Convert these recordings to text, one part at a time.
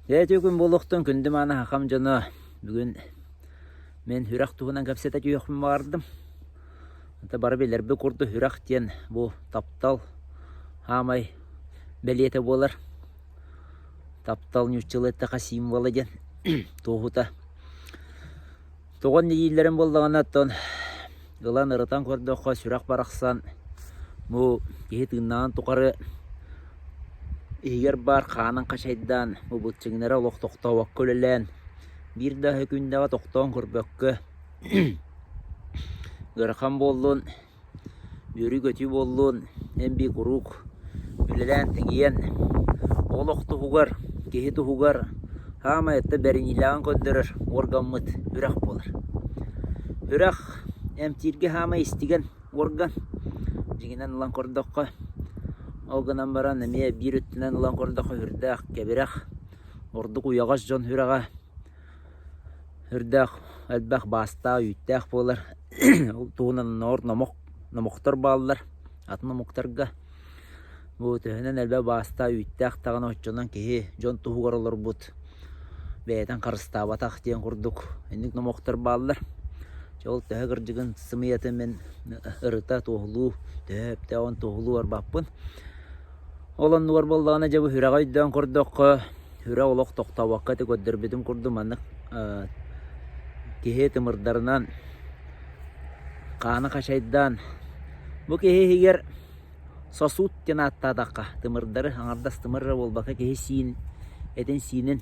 Дьэ, үтүө күн буолуохтун, күндү мааны хахам дьоно. Бүгүн мин үрэх туһунан кэпсэтэ түһүөхпүн баҕардым. Ата бары билэрбит курдук үрэх диэн бу таптал хаамай бэлиэтэ буолар. Таптал нууччалыы эттэххэ символа диэн туоһута. Тоҕо дииллэрин буоллаҕына, оттон ылан ырытан көрдөххө, сүрэх барахсан бу киһи тыыннааҕын тухары иһигэр баар хаанын хачайдаан, бу былчыҥнара олох тохтообокко үлэлээн, биир да күндэҕэ тохтоон көрбөккө ыарахан буоллун, Үөрүү-көтүү буоллун, эн бии куруук үлэлээн тиҥийэн, олох туһугар, киһи туһугар саамай это бэриниилээҕин көрдөрөр уоргаммыт үрэх буолар. Үрэх эмтииргэ саамай истигэн уорган. Дьиҥинэн ылан көрдөххө, ол гынан баран эмиэ биир өттүнэн ылан көрдөххө сүрдээх кэбирэх, ордук уйаҕас дьон үрэҕэ Үрдээх элбэх баастаах, үүттээх буолар. Ол туһунан ноор номох номохтор бааллар атын омуктарга. Бу төһөнөн элбэх баастаах, үүттээх даҕаны оччонон киһи дьон туһугар олорбут, бэйэтин харыстаабатах диэн курдук инник номохтор бааллар. Дьэ ол төһө кырдьыгын сымыйатын мин ырыта туоһулуу, төһө сөптөөҕүн туоһулуу барбаппын. Ол оннугар буоллаҕына дьэ бу сүрэҕи өйдөөн көрдөххө, Сүрэх олох тохтообокко ити көрдөрбүтүм курдук маннык киһи тымырдарынан хааны хачайдаан бу киһи иһигэр сосуд диэн ааттаатахха тымырдары аҥардас тымыр эрэ буолбакка киһи сиин этин сиинин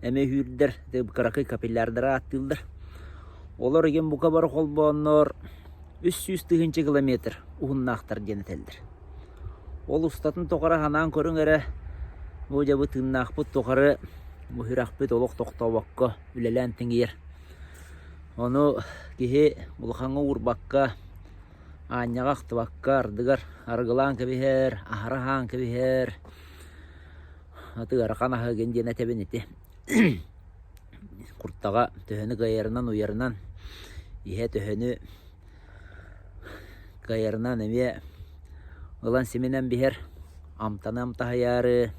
эмиэ үүрдэр кыракый капиллярдары ааттыыллар олор игин бука бары холбооннор 300 тыһыынча километр уһуннаахтар диэн этэллэр. Ол устатын тухары санаан көрүҥ эрэ, бу дьэ бу тыыннаахпыт тухары бу сүрэхпит олох тохтообокко үлэлээн тиҥийэр. Ону киһи улахаҥҥа уурбакка, аанньаҕа ахтыбакка ардыгар арыгылаан кэбиһэр, аһара аһаан кэбиһэр, аты ыарахан аһыгын диэн этэбин ити. Куртаҕа төһөнү кыайарынан уйарынан, иһэ төһөнү Кыайарынан эмиэ ылан симинэн биһэр, амтаны амтаһыйаары,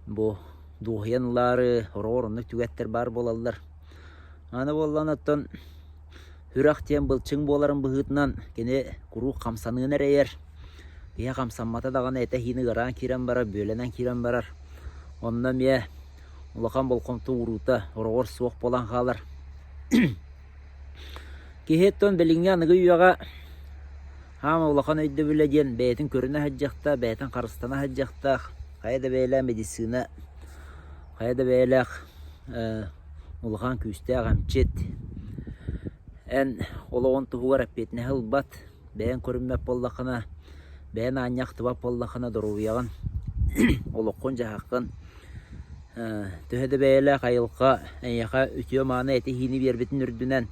бу дуоһуйан ылаары, хороҕор оннук түгэттэр баар буолаллар. Аны буоллаҕына оттон үрэх диэн былчыҥ буоларын быһыытынан кини куруук хамсаныыны эрэйэр. Киһи хамсаммата даҕаны этэ-сиинэ ыараан киирэн барар, бүөлэнэн киирэн барар. Онно эмиэ улахан болҕомто ууруута хороҕор суох буолан хаалар. Киһи оттон билиҥҥи аныгы үйэҕэ хаама улахан өйдөбүлэ диэн бэйэтин көрүнэ сылдьыахтаах, бэйэтин харыстана сылдьыахтаах, хайа да бэйэлээх медицина, хайа да бэйэлээх улахан күүстээх эмчит эн олоҕун туһугар эппиэтинэһи ылбат, бэйэҥ көрүммэт буоллаххына, бэйэн аанньа ахтыбат буоллаххына доруобуйаҕын, олоххун-дьаһаххын Төһө да бэйэлээх айылҕа эйиэхэ үтүө-мааны этиһиини биэрбитин үрдүнэн,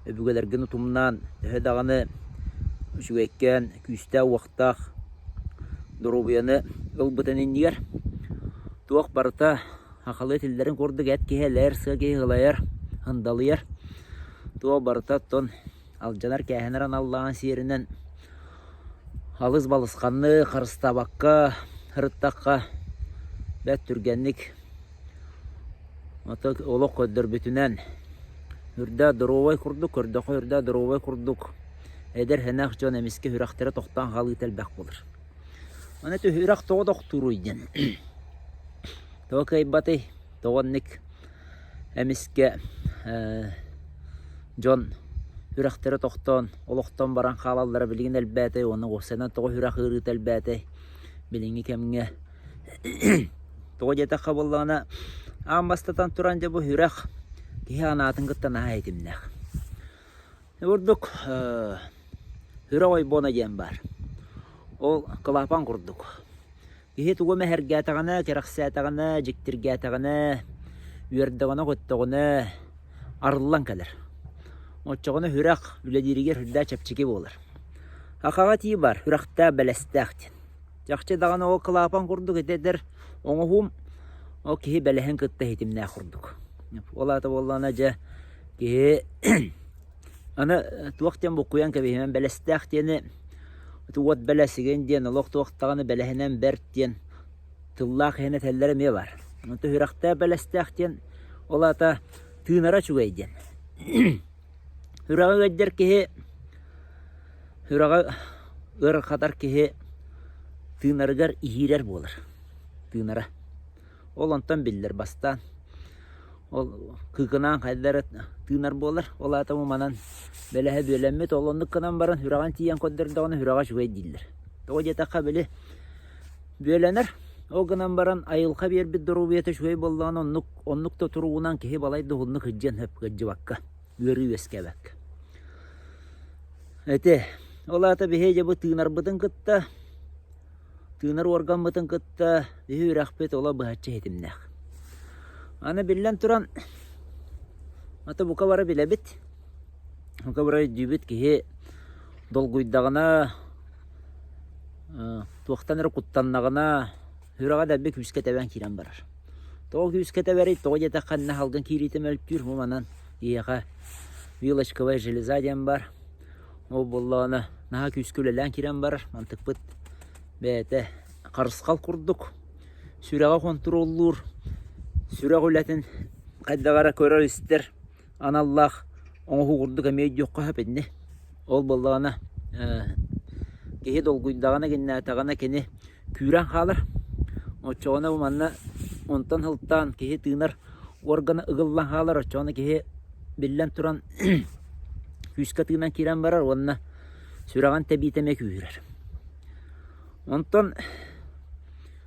өбүгэлэргин утумнаан, төһө даҕаны үчүгэйкээн, күүстээх-уохтаах доруобуйаны ылбытын иннигэр, туох барыта сахалыы этиллэрин курдук эт киһи элээр, сыа киһи ылайар, ындалыйар. Туох барыта оттон алдьанар-кээһэнэр аналлааҕын сиэринэн алыс балысханнык, харыстаабакка сырыттахха бэрт түргэнник ото олох көрдөрбүтүнэн үрдэ доруобай курдук, көрдөххө үрдэ доруобай курдук эдэр сэнэх дьон эмискэ сүрэхтэрэ тохтоон хаалыыта элбэх буолар. Аны сүрэх тоҕо тохтууруй диэн тоҕо кыайбатый, тоҕо оннук Эмискэ дьон үрэхтэрэ тохтоон, олохтон баран хаалаллара билигин элбээтэй уонна уопсайынан тоҕо үрэх ыарыыта элбээтэй билиҥҥи кэмҥэ. Тоҕо диэтэххэ буоллаҕына, аан бастатан туран дьэ бу үрэх киһи анаатын кытта наһаа ситимнээх. Ордук үрэх ойбоно диэн баар. Ол кылаапан курдук. Киһи тугу мэһэргээтэҕинэ, кэрэхсээтэҕинэ, дьиктиргээтэҕинэ, үөрдэҕинэ-көттөҕүнэ арыллан кэлэр. Оччоҕуна сүрэх үлэлииригэр сүрдээх чэпчэки буолар. Сахаҕа этии баар, сүрэхтээх бэлэстээх диэн. Чахчы даҕаны ол кылаапан курдук ити эдэр оҥоһуум ол киһи бэлэһин кытта ситимнээх курдук. Ол аата буоллаҕына дьэ киһи Аны туох диэн буккуйан кэбиһимэн бэлэстээх диэни уот бэлэсигин диэн олох туох даҕаны бэлэһинэн бэрт диэн. тыллаах иһэн этэллэрэ эмиэ баар. Онтон сүрэхтээх бэлэстээх диэн ол аата тыынара үчүгэй диэн. Сүрэҕи ыалдьар киһи, сүрэҕи ыарырҕатар киһи тыынарыгар иһиирэр буолар, тыынара. Ол онтон биллэр бастаан. Ол кыыкынаан хайда эрэ тыынар буолар. Ол аата бу манан бэлэһэ бүөлэммит, ол оннук гынан баран сүрэҕин тиийэн көрдөрдөҕүнэ сүрэҕэ үчүгэй дииллэр. Тоҕо диэтэххэ били бүөлэнэр, ол гынан баран айылҕа биэрбит доруобуйата үчүгэй буоллаҕына оннук оннук да туругунан киһи балай да уһуннук сылдьыан сөп кырдьыбакка, ыарыы үөскээбэккэ. Ити ол аата биһиги дьэ бу тыынарбытын кытта тыынар уоргаммытын кытта биһи үрэхпит оло быһаччы ситимнээх. Аны биллэн туран, аты бука бары билэбит, бука бары өйдүүбүт киһи долгуйдаҕына, туохтан эрэ куттаннаҕына, сүрэҕэ дэлби күүскэ тэбэн киирэн барар. Тоҕо күүскэ тэбэрий, тоҕо диэтэххэ иннэ салгын киириитэ мөлтүүр, бу манан киһиэхэ вилочковая железа диэн баар. Ол буоллаҕына наһаа күүскэ үлэлээн киирэн барар, мантыкпыт бэйэтэ харысхал курдук сүрэҕи хонтуруоллуур, сүрэх үлэтин хайдах эрэ көрөр-истэр аналлаах оҥоһуу курдук эмиэ өйдүөххэ сөп инни. Ол буоллаҕына киһи долгуйдаҕына, гиннээтэҕинэ кини күүрэн хаалар. Оччоҕуна бу манна онтон сылтаан киһи тыынар органа ыгыллан хаалар, оччоҕуна киһи биллэн туран күүскэ тыынан киирэн барар уонна сүрэҕин тэбиитэ эмиэ күүһүрэр. Онтон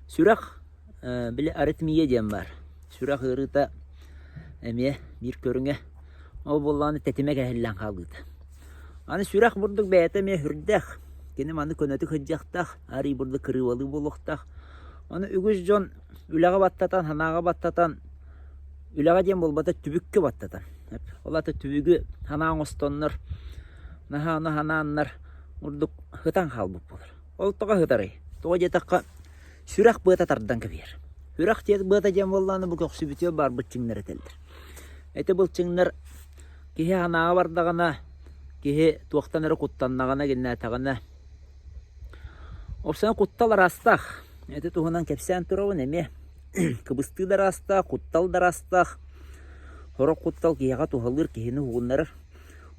сүрэх били аритмия диэн баар. Сүрэх ыарыыта эмиэ биир көрүҥэ. Ол буоллаҕына тэтимэ кэһиллэн хаалыыта. Аны сүрэх бурдук бэйэтэ эмиэ сүрдээх. Кини маны көнөтүк сылдьыахтаах, арый бурдук кырыыбалыы буолуохтаах. Аны үгүс дьон үлэҕэ баттатан, санааҕа баттатан, үлэҕэ диэн буолбата түбүккэ баттатан. Ол аата түбүгү санаа оҥостоннор, наһаа ону санааннар бурдук ытан хаалбыт буолар. Ол тоҕо ытарый? Тоҕо диэтэххэ, сүрэх быата тардан кэбиһэр. Сүрэх быата диэн буоллаҕына бу көхсүбүтүгэр баар быччыҥнар этэллэр. Ити былчыҥнар киһи санааҕа бардаҕына, киһи туохтан эрэ куттаннаҕына, гиннээтэҕинэ, уопсайынан куттал араастаах. Ити туһунан кэпсээн турабын эмиэ. Кыбыстыы да араастаах, куттал да араастаах. Сорох куттал киһиэхэ туһалыыр, киһини уһугуннарар.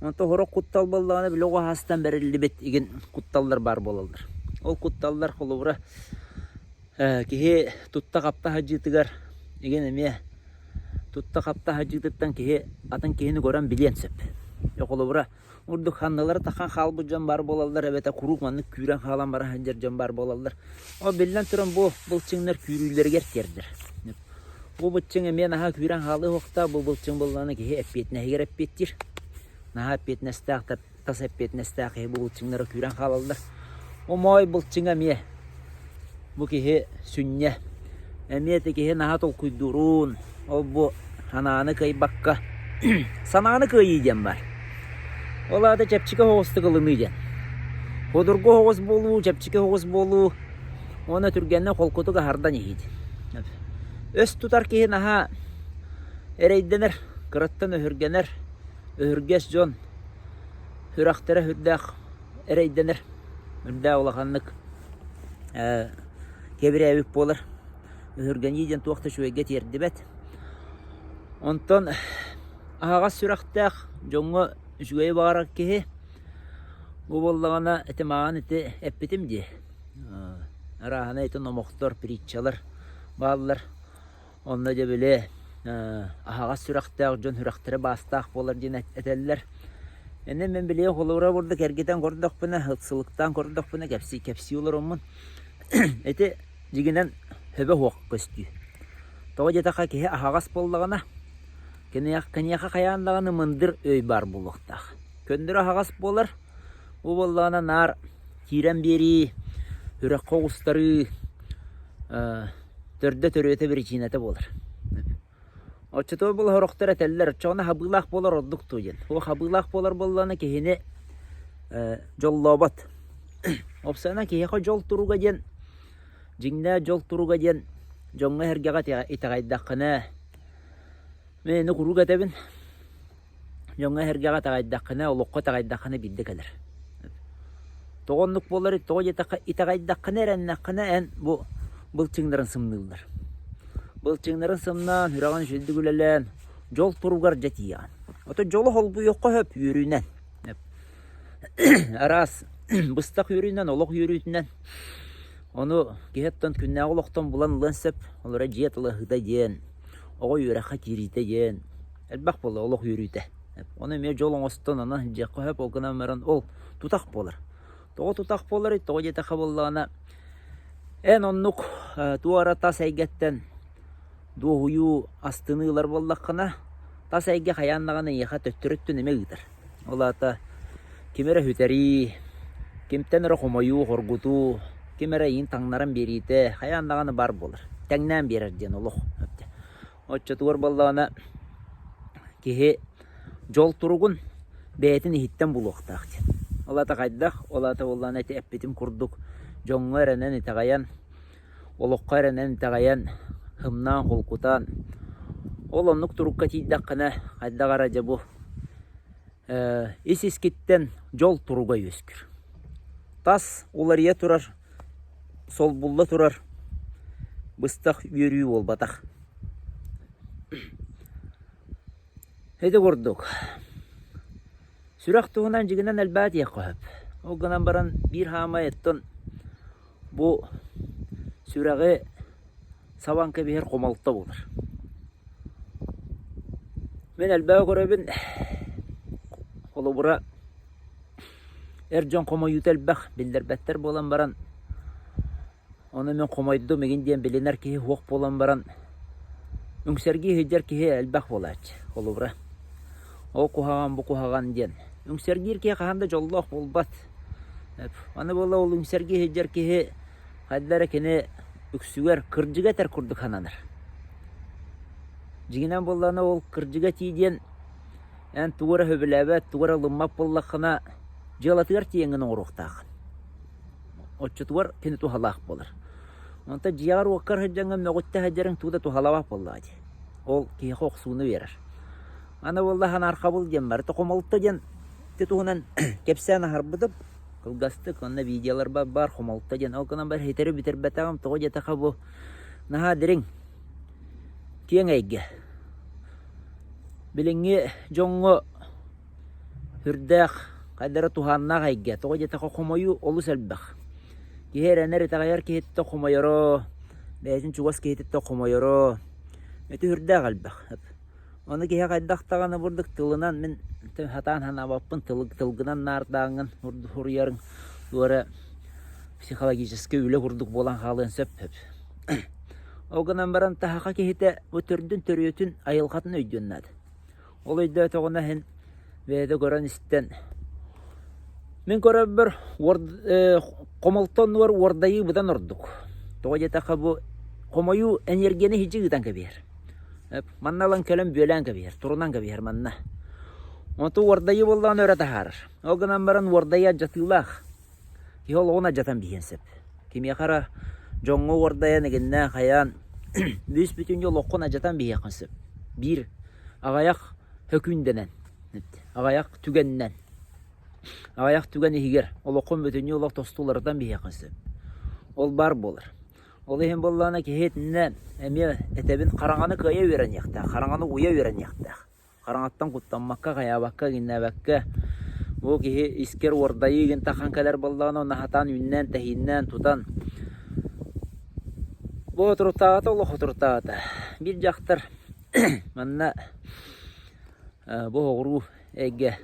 Онтон сорох куттал буоллаҕына, били оҕо саастан бэриллибит игин кутталлар баар буолаллар. Ол кутталлар холобура киһи тутта-хапта садьыытыгар игин эмиэ тутта-хапта садьыытыттан киһи атын киһини көрөн билиэн сөп. Холобура, урдук ханналара тахан хаалбыт дьон баар буолаллар эбэтэр куруук маннык күүрэн хаалан бара сылдьар дьон баар буолаллар. Ол биллэн туран бу былчыҥнар күүрүүлэригэр тиэрдэр. Бу былчыҥ эмиэ наһаа күүрэн хаалыа суохтаах, бу былчыҥ буоллаҕына киһи эппиэтинэһигэр эппиэттиир. Наһаа эппиэтинэстээх тас эппиэтинэстээх киһи бу былчыҥнара күүрэн хаалаллар. Омоой былчыҥа эмиэ бу киһи сүнньэ эмиэ ити киһи наһаа толкуйдууруун ол бу санааны кыайбакка санааны кыайыы диэн баар. Ол аата чэпчэки соҕустук ылыныы диэн. Судургу соҕус буолуу, чэпчэки соҕус буолуу уонна түргэнник холкутук аһардан иһии диэн. Өс тутар киһи наһаа эрэйдэнэр, кыраттан өһүргэнэр, өһүргэс дьон сүрэхтэрэ сүрдээх эрэйдэнэр, үрдээх улаханнык кэбирээбит буолар. Өһүргэнии диэн туох да үчүгэйгэ тиэрдибэт. Онтон аһаҕас сүрэхтээх дьоҥҥо үчүгэйи баҕарар киһи бу буоллаҕына ити мааҕын ити эппитим дии. Арааһынай ити номохтор, притчалар бааллар. Онно дьэ били аһаҕас сүрэхтээх дьон сүрэхтэрэ баастаах буолар диэн этэллэр. Иннэ мин били холобура курдук эргитэн көрдөхпүнэ, ыксылыктаан көрдөхпүнэ кэпсии кэпсии олороммун ити дьиҥинэн сөбө суох көстүү. Тоҕо диэтэххэ киһи аһаҕас буоллаҕына, киниэхэ хайаан даҕаны мындыр өй баар буолуохтаах. Көннөрү аһаҕас буолар, бу буоллаҕына наар киирэн биэрии, үрэххэ оҕустарыы, төрдө-төрүөтэ биричиинэтэ буолар. Оччотугар була сорохтор этэллэр, оччоҕуна хабыылаах буолар ордук дуо диэн. Ол хабыылаах буолар буоллаҕына киһини дьоллообот. Уопсайынан киһиэхэ дьол туруга диэн, дьиҥнээх дьол туруга диэн дьоҥҥо-сэргэҕэ итэҕэйдэххинэ, мин ини куруук этэбин, Дьоҥҥо-сэргэҕэ итэҕэйдэххинэ, олоххо итэҕэйдэххинэ биирдэ кэлэр. Тоҕо оннук буоларый? Тоҕо диэтэххэ, итэҕэйдэххинэ, эрэннэххинэ эн бу былчыҥнарын сымныыллар. Былчыҥнарын сымнаан, сүрэҕин үчүгэйдик үлэлээн, дьол туругар дьэ тиийэҕин. Ото дьолу холбуйуохха сөп үөрүүнэн. Араас быстах үөрүүнэн, олох үөрүүтүнэн. Ону киһи оттон күннээҕи олохтон булан ылыан сөп. Олоро дьиэ талаһыыта диэн, оҕо үөрэххэ киириитэ диэн элбэх буолла олох үөрүүтэ. Ону эмиэ дьол оҥостон онон сылдьыахха сөп, ол гынан баран ол тутах буолар. Тоҕо тутах буоларый? Тоҕо диэтэххэ буоллаҕына, эн оннук туора тас эйгэттэн дуоһуйуу, астыныы ылар буоллаххына, тас эйгэ хайаан даҕаны эйиэхэ төттөрү өттүн эмиэ ыытар. Ол аата ким эрэ сүтэрии, кимтэн эрэ хомойуу, хоргутуу, ким эрэ эйигин таҥнаран биэриитэ хайаан даҕаны баар буолар. Тэҥнээн биэрэр диэн олох. Оччотугар буоллаҕына киһи дьол туругун бэйэтин иһиттэн булуохтаах диэн. Ол аата хайдах? Ол аата буоллаҕына ити эппитим курдук дьоҥҥо эрэнэн, итэҕэйэн, олоххо эрэнэн, итэҕэйэн, һымнаан, холкутаан ол оннук турукка тиийдэххинэ хайдах эрэ дьэ бу ис-искиттэн дьол туруга үөскүүр. Тас уларыйа турар солбулла турар быстах үөрүү буолбатах. Ити курдук сүрэх туһунан дьигинэн элбэҕи этиэххэ сөп. Ол гынан баран биир хаамай оттон бу сүрэҕи сабан кэбиһэр хомолто буолар. Мин элбэҕи көрөбүн, холобура Эр дьон хомойуута элбэх, биллэрбэттэр буолан баран, ону мин хомойдум игин диэн билинэр киһи суох буолан баран, үҥсэргии сылдьар киһи элбэх буолааччы, холобура. Ол куһаҕан, бу куһаҕан диэн. Үҥсэргиир киһи хаһан да дьоллоох буолбат. Аны буолла ол үҥсэргии сылдьар киһи хайда эрэ кини үксүгэр кырдьыга этэр курдук сананар. Дьиҥинэн буоллаҕына ол кырдьыга этии диэн Эн тугу эрэ сөбүлээбэт, тугу эрэ ылыммат буоллаххына, дьыалатыгар тиийэҥҥин оҥоруохтааххын. Оччотугар кини туһалаах буолар. Онтон дьиэҕэр-уоккар сылдьаҥҥын мөҕүттэ сылдьарыҥ тугу да туһалаабат буоллаҕа дии. Ол киһиэхэ охсууну биэрэр. Аны буолла санаархабыл диэн барыта хомолто диэн ити туһунан кэпсээн аһарбытым. Кылгастык онно видеоларбар баар хомолто диэн. Ол гынан баран ситэри бүтэрбэтэҕим. Тоҕо диэтэххэ бу наһаа дириҥ, киэҥ эйгэ. Билиҥҥи дьоҥҥо сүрдээх хайдах эрэ туһааннаах эйгэ. Тоҕо диэтэххэ хомойуу олус элбэх. Киһи эрэнэр, итэҕэйэр киһиттэн хомойоро, бэйэтин чугас киһититтэн хомойоро ити сүрдээх элбэх. Ону киһи хайдах даҕаны бурдук тылынан мин сатаан санаабаппын тылгынан наардааҥҥын суруйарыҥ туора психологическай үлэ курдук буолан хаалыан сөп. Ол гынан баран таһаха киһитэ бу төрдүн төрүөтүн айылҕатын өйдүөн наада. Ол өйдөөтөҕүнэ иһин бэйэтэ көрөн-истэн мин көрөрбөр хомолто оннугар уордайыы быдан ордук. Тоҕо диэтэххэ бу хомойуу энергияны иһдьи ыытан кэбиһэр. Манна ылан кэлэн бүөлээн кэбиһэр, турунан кэбиһэр манна. Онтон уордайыы буоллаҕына өрө таһаарар. Ол гынан баран уордайыы алдьатыылаах. Киһи олоҕун алдьатан биһиэн сөп. Кимиэхэ эрэ дьоҥҥо уордайан игиннээн хайаан бүүс-бүтүннүү олоххун алдьатан биһиэххин сөп. Биир аҕыйах хөкүүндэнэн, аҕыйах түгэнинэн, аҕыйах түгэн иһигэр олоххун бүтүннүү олох тосту уларытан биһиэххин сөп. Ол баар буолар. Ол иһин буоллаҕына киһи итиннэ эмиэ этэбин хараҥаны кыайа үөрэниэхтээх, хараҥаны уйа үөрэниэхтээх. Хараҥаттан куттаммакка, хайаабакка, иҥнээбэккэ бу киһи искэр уордайыы игин тахан кэлэр буоллаҕына уонна сатаан үүннээн-тэһииннээн тутан бу отурутааҕыта олох отурутааҕыта биир дьахтар манна бу оҕуруу эйгэ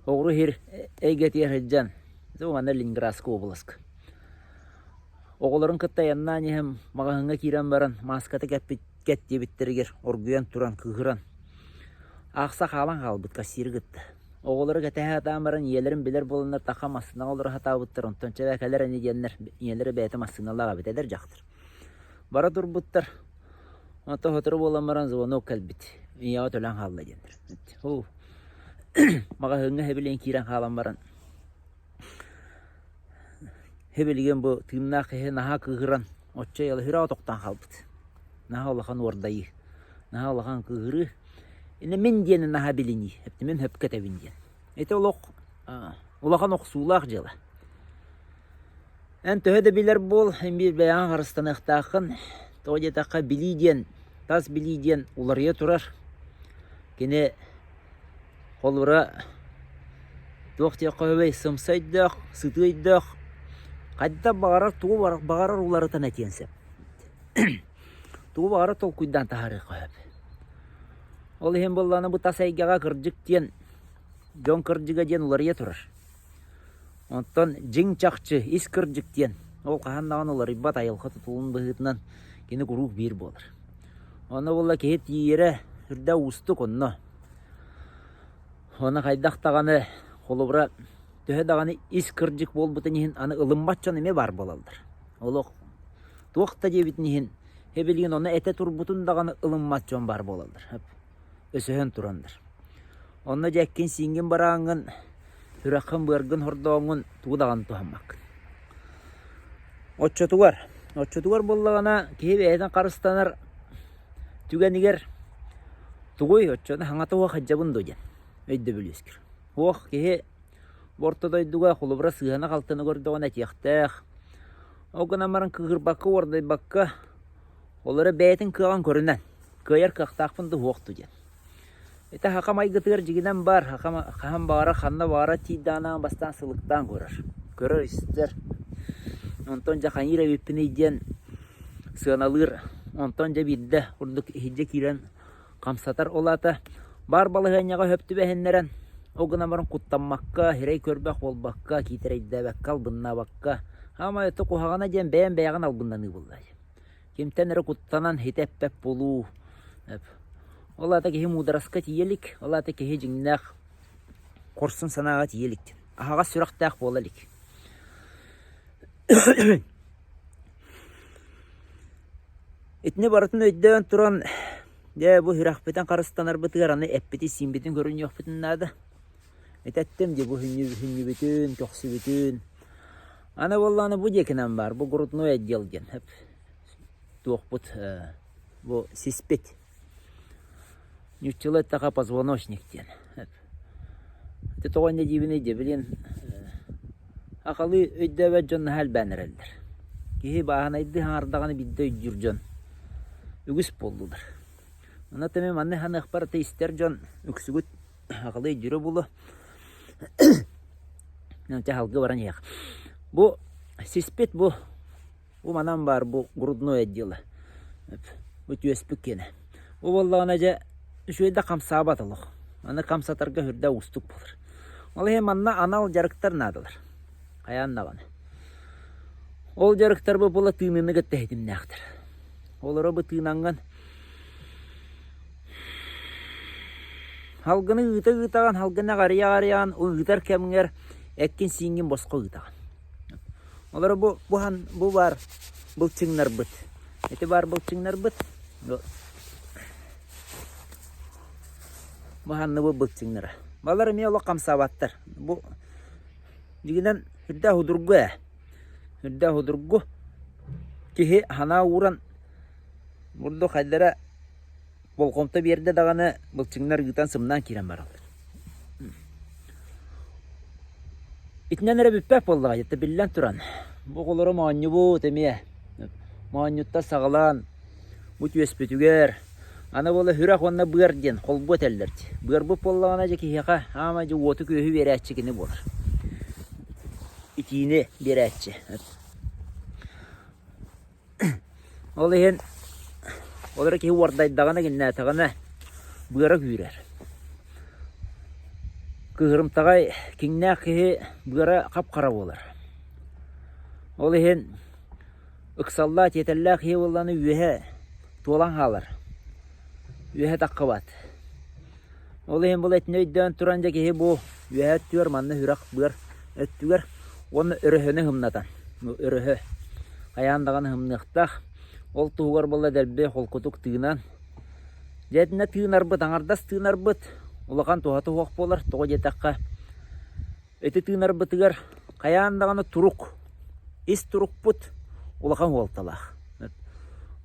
оҕуруу иһир эйгэтигэр сылдьан манна Ленинградскай уобаласка оҕолорун кытта айаннаан иһэн маҕаһыыҥҥа киирэн баран мааската кэппит кэт диэбиттэригэр оргуйан туран кыыһыран аахса хаалан хаалбыт кассиры кытта. Оҕолоро кэтэһэ сатаан баран ийэлэрин билэр буоланнар таха массыынаҕа олоро сатаабыттар, онтон чэ кэлэр ини диэннэр ийэлэрэ бэйэтэ массыыналаах эбит эдэр дьахтар. Бара турбуттар, онтон сотору буолан баран звонок кэлбит, ийэҕэ төлөөн хаалла диэннэр. Оо, маҕаһыыҥҥа хэбилиэн киирэн хаалан баран Һэ билигин бу тыыннаах киһи наһаа кыыһыран, оччо ыйалаһыыра тохтоон хаалбыт. Наһаа улахан уордайыы, наһаа улахан кыыһырыы. Иннэ мин диэни наһаа билинии, мин сөпкө этэбин диэн. Ити олох улахан охсуулаах дьыала. Эн төһө да билэр буол, эн биир бэйэҕин харыстаныахтааххын. Тоҕо диэтэххэ, билии диэн, тас билии диэн уларыйа турар. Кини холобура туох диэххэ сөбүй, сымса өйдөөх, сытыы өйдөөх, хайдах баҕарар, тугу баҕарар уларытан этиэн сөп. Тугу баҕарар толкуйдаан таһаарыахха сөп. Ол иһин буоллаҕына бу тас эйгэҕэ кырдьык диэн, дьон кырдьыга диэн уларыйа турар. Онтон дьиҥ чахчы, ис кырдьык диэн, ол хаһан даҕаны уларыйбат айылҕа тутулун быһыытынан кини куруук биир буолар. Онно буолла киһи тиийэрэ сүрдээх уустук онно. Ону хайдах даҕаны, холобура, төһө даҕаны ис кырдьык буолбутун иһин аны ылыммат дьон эмиэ баар буолаллар. Олох туох да диэбитин иһин, эбилигин ону этэ турбутун даҕаны ылыммат дьон баар буолаллар. Өсөһөн тураннар. Онно дьэ эккин-сииҥҥин барааҥҥын, сүрэххин-быаргын хордооҥҥун тугу даҕаны туһаммаккын. Оччотугар, оччотугар буоллаҕына киһи бэйэтин харыстанар түгэнигэр тугуй оччону хаҥата суох сылдьабын дуо диэн өйдөбүл үөскүүр. Суох киһи бу орто дойдуга холобура сыыһаны-халтыны көрдөҕүнэ этиэхтээх. Ол гынан баран кыыһырбакка, уордайбакка, ол эрэ бэйэтин кыаҕын көрүнэн, кыайар кыахтаахпын дуу суох дуу диэн. Ити саха майгытыгар дьигинэн баар, хаһан баҕарар, ханна баҕарар тиийдэҕинэ бастаан сылыктаан көрөр. Көрөр-истэр. Онтон дьэ хайыыр эбиппиний диэн сыаналыыр. Онтон дьэ биирдэ курдук иһирдьэ киирэн хамсатар. Ол аата баар балаһыанньаҕа сөп түбэһиннэрэн, ол гынан баран куттаммакка, сирэй көрбөх буолбакка, киитэрэйдээбэккэ, албыннаабакка, хаамай өттө куһаҕана диэн бэйэм бэйэҕин албыннаныы буолла. Кимтэн эрэ куттанан хитэ эппэт буолуу. Ол аата киһи муудараска тиийэ илик, ол аата киһи дьиҥнээх хорсун санааҕа тиийэ илик диэн. Аһаҕас сүрэхтээх буола илик. Итини барытын өйдөөн туран, дьэ бу сүрэхпитин харыстанарбытыгар аны эппити-сииммитин көрүнүөхпүтүн наада. Этэттим дии бу хүннүбүтүн, көхсүбүтүн. Аны буоллаҕына бу диэкинэн баар, бу грудной отдел диэн туохпут бу сиспит. Ньуччалыы эттэххэ позвоночник диэн. Ити тоҕо инньэ диибиний дии, билин сахалыы өйдөөбөт дьон наһаа элбээн эрэллэр. Киһи бааһынайдыы хаҥардаҕына биирдэ өйдүүр дьон үгүс буоллулар. Онон эмиэ манна саныахпар ити истэр дьон үксүгүт Аҕалыы өйдүүрэ буолуо. Чэ салгыы баран иһиэх. Бу сиспит бу бу манан баар бу грудное отдела. Бу түөспүт киэнэ. Бу буоллаҕына дьэ үчүгэй да хамсаабат олох. Аны хамсатарга сүрдээх уустук буолар. Ол иһин манна анал дьарыктар наадалар. Хайаан даҕаны. Ол дьарыктар бу була тыыныыны кытта ситимнээхтэр. Олоро бу тыынаҥҥын Салгыны ыыта-ыытаҕын, салгыны аҕарыйа-аҕарыйаҕын, ыытар кэмҥэр эккин-сииҥҥин босхо ыытаҕын. Олору бу буһан бу баар былчыҥнарбыт. Ити баар былчыҥнарбыт. Бу ханныбыт былчыҥнара. Балар эмиэ олох хамсаабаттар. Бу дьигинэн үрдээх удургу ээ. Үрдээх удургу. Киһи санаа ууран бурдук хайдара болҕомто биэрдэ даҕаны былчыҥнар ыытан сымнаан киирэн бараллар. Итинэн эрэ бүппэт буоллаҕа дьэ биллэн туран бу оҕолору моонньубут эмиэ моонньуттан саҕалаан бу түөспүтүгэр аны буола сүрэх уонна быар диэн холбуу этэллэр дии. Быарбыт буоллаҕына дьэ киһиэхэ аама дьэ уоту-күөһү биэрээччи кини буолар. Итиини биэрээччи. Ол иһин ол эрэ киһи уордайдаҕына, гиннээтэҕинэ быара күүрэр. Кыыһырымтаҕай киҥнээх киһи быара хап-хара буолар. Ол иһин ыксаллаах, тиэтэллээх киһи буоллаҕына үөһэ туолан хаалар, үөһэ таххыбат. Ол иһин бұл этини өйдөөн туран дьэ киһи бу үөһэ өттүгэр манна сүрэх быар өттүгэр уонна өрөһөнү һымнатан өрөһө хайаан даҕаны һымныахтаах. Ол туһугар буолла дэлби холкутук тыынан дьэ итиннэ тыынарбыт аҥардас тыынарбыт улахан туһата суох буолар. Тоҕо диэтэххэ Ити тыынарбытыгар хайаан даҕаны турук, ис турукпут улахан суолталаах.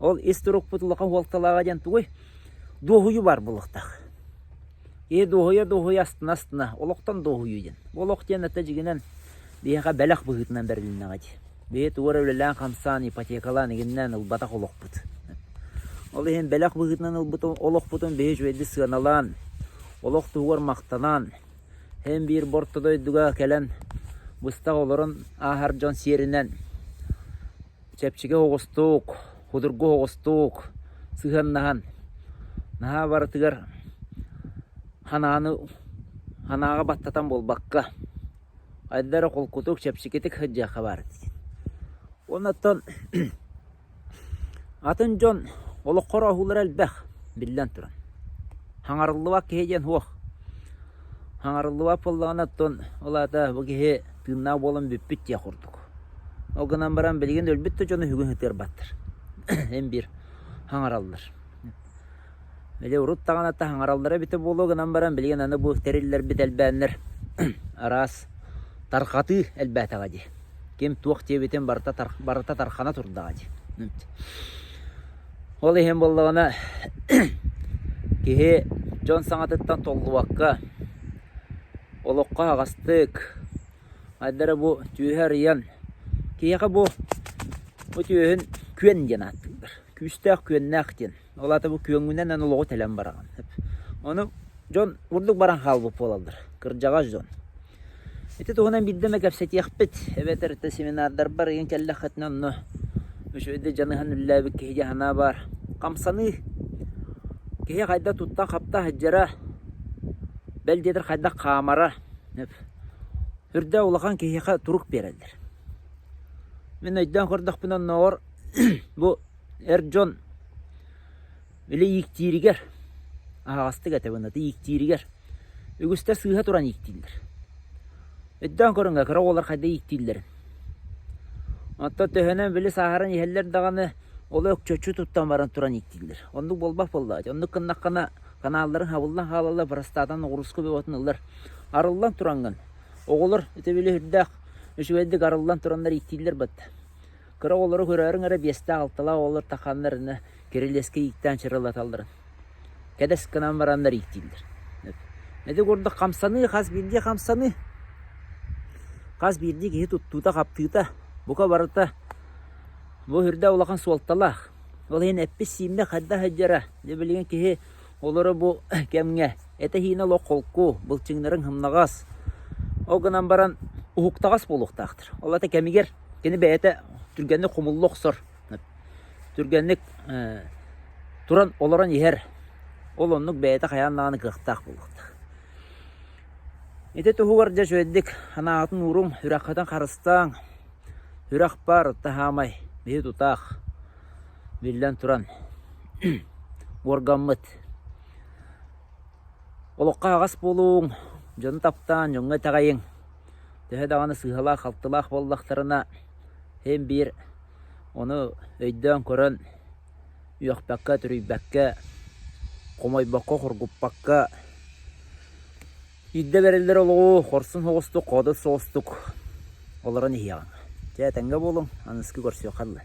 Ол ис турукпут улахан суолталааҕа диэн тугуй? Дуоһуйуу баар буолуохтаах. Киһи дуоһуйа-дуоһуйа астына-астына олохтон дуоһуйуу диэн. Бу олох диэн это дьиҥинэн биһиэхэ бэлэх быһыытынан бэрилиннэҕэ дии. Биһи тугу эрэ үлэлээн-хамсаан, ипотекалаан игиннээн ылбатах олохпут. Ол иһин бэлэх быһыытынан ылбыт олохпутун биһи үчүгэйдик сыаналаан, олох туһугар махтанан, һин биир борто дойдуга кэлэн быстах олорон ааһар дьон сиэринэн чэпчэки оҕустук, судургу оҕустук сыһыаннаһан наһаа барытыгар ханааны ханаҕа баттатан буолбакка хайда эрэ холкутук, чэпчэкитик сылдьыахха баар эбит. Оннуттан атын дьон олоххо оһуулара элбэх, биллэн туран. Хаҥарыллыбат киһи диэн суох. Хаҥарыллыбат буоллаҕына оттон ол аата бу киһи тыыннаах буолан бүппүт диэх курдук. Ол гынан баран билигин өлбүт да дьону сүгүн сытыарбаттар. Эн биир хаҥараллар. Били урут даҕаны таһаҥараллара эбитэ буолуо гынан баран билигин аны бу тэриллэрбит элбээннэр араас тарҕатыы элбээтэҕэ дии. Ким туох диэбитин барыта, барыта тархана турдаҕа дии. Ол иһин буоллаҕына киһи дьон саҥатыттан толлубакка олоххо аһаҕастык хайдара бу түөһэ арыйан киһиэхэ бу бу түөһүн күөн диэн ааттыыллар. Күүстээх күөннээх диэн. Ол аата бу күөҥҥүнэн эн олоҕу тэлэн бараҕын. Ону дьон бурдук баран хаалбыт буолаллар, кырдьаҕас дьон. Ити туһунан биирдэ эмэ кэпсэтиэхпит, эбэтэр ити семинардарбар ыйан кэллэххитинэ онно үчүгэйдик дьаныһан үлэлээбит киһи диэн санаа баар. Хамсаныы, киһи хайдах туттан-хапта сылдьара, бэл диэтэр хайдах хаамара, үрдэ улахан киһиэхэ турук биэрэллэр. Мин өйдөөн көрдөхпүнэ оннооҕор бу Эр дьон били ииктииригэр, аһаҕастык этэбин, аты ииктииригэр үгүстэр сыыһа туран ииктииллэр. Өйдөөн көрүҥ, кыра оҕолор хайдах ииктииллэрин. Оттон төһөнөн били сааһыран иһэллэр даҕаны, ол өкчөччү туттан баран туран ииктииллэр. Оннук буолбат буоллаҕа. Оннук гыннаххына каналларын хабыллан хаалаллар, простатан оҕуруску бөҕөтүн ылар. Арыллан тураҥҥын, оҕолор ити били үрдээх үчүгэйдик арыллан тураннар ииктииллэр батта. Кыра оҕолору көрөөрүҥ эрэ биэстээх-алталаах оҕолор тахханнарына кирилиэскэ ииктээн чырылаталларын кэдэс гынан бараннар ииктииллэр. Ити курдук хамсаныы хас биирдии хамсаныы, хас биирдии киһи туттуута-хаптыыта бука барыта бу үрдэ улахан суолталаах. Ол иһин эппит-сииммэ хайдах сылдьара, дьэ билигин киһи олоро бу кэмҥэ этэ-сиинэ олох холку, былчыҥнарыҥ сымнаҕас, ол гынан баран уһуктаҕас буолуохтаахтар. Ол аата кэмигэр Кини бэйэтэ түргэнник хомулла охсор, түргэнник туран олорон иһэр, ол оннук бэйэтэ хайаан даҕаны кыахтаах буолуохтаах. Ити туһугар дьэ үчүгэйдик санааҕытын ууруҥ, сүрэххитин харыстааҥ, сүрэх баар таһаамай, биһи тутаах, биллэн туран, уоргаммыт. Олоххо аһаҕас буолуҥ, дьону таптаан, дьоҥҥо итэҕэйиҥ. Төһө даҕаны сыыһалаах-халтылаах буоллахтарына, син биир ону өйдөөн көрөн, үөхпэккэ-түрүйбэккэ, хомойбокко-хоргуппакка ирдэ бэриллэр олоҕу хорсун соҕустук, хоодут соҕустук олорон иһиэҕиҥ. Чэ, этэҥҥэ буолуҥ, аныгыскы көрсүөххэ дылы.